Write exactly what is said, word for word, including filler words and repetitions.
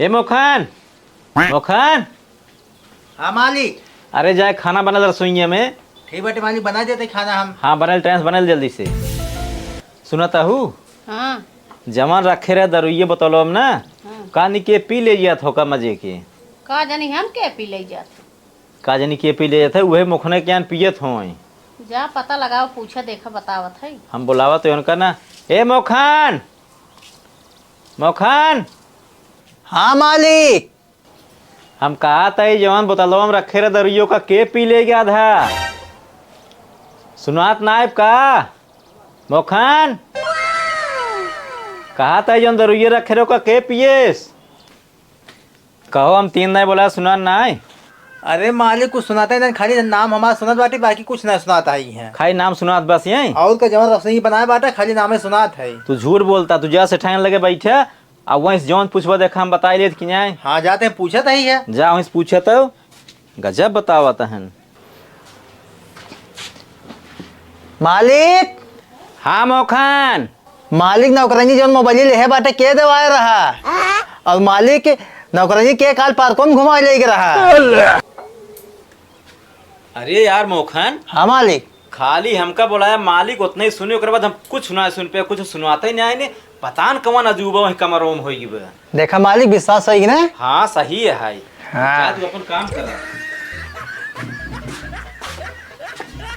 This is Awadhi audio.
ए मोखन, मोखन। हाँ मालिक। अरे जाए खाना बनल रसोइया में। ठीक बाटे मालिक, बना देते खाना हम। हाँ बनल, टाइम से बनल जल्दी से। सुनत हू? हाँ। जवन रखे रहे दरुइये बोतलवा में ना, हाँ। का निके पी ले जात हो का मजे के? का जानी हम के पी ले जात। का जानी के पी ले जात है, उहे मोखने के यान पियत होई। जा पता लगाओ, पूछा देखा बतावत है। हम बोलावत है उनका ना। ए मोखन, मोखन। हाँ मालिक। हम कहत है जवन बोतलवा में रखे रहे दरुइयो का के पी ले गया था? सुनात नाइब का? मोखन, कहत है जवन दरुइये रखे रहे का के पिएस? कहो हम तीन दाई बोला सुनात नाई। अरे मालिक कुछ सुनात ही नहीं, खाली नाम हमार सुनात बाटी, बाकी कुछ ना सुनात है। खाली नाम सुनात बस यही? और का जवन रसोई बनाए बाटा खाली नामे सुनात है। तू झूठ बोलता, तू जा सेठाइन लगे बैठे। अब वहीं से जौन पूछबा देखा हम बताई लेत कि नहीं। हाँ जाते हैं पूछत ही है। जा वहीं से पूछत हो। गजब बतावत हन। मालिक। हाँ मोखन। मालिक नौकरानी जौन मोबाइल लेहे बाटे के देवाए रहा? और मालिक नौकरानी के काल पार्कों में घुमाए लेके रहा? अरे यार मोखन। हाँ मालिक। खाली हमका बोलाया मालिक, उतना ही सुने, ओकरे बाद हम कुछ ना सुन पे, कुछ सुनाते ही नहीं आए ने। पता न कौन अजूबा वही कमरों में होई बा। देखा मालिक, विश्वास होई कि ना? हाँ, सही है। हाँ। जा, तू अपन काम कर।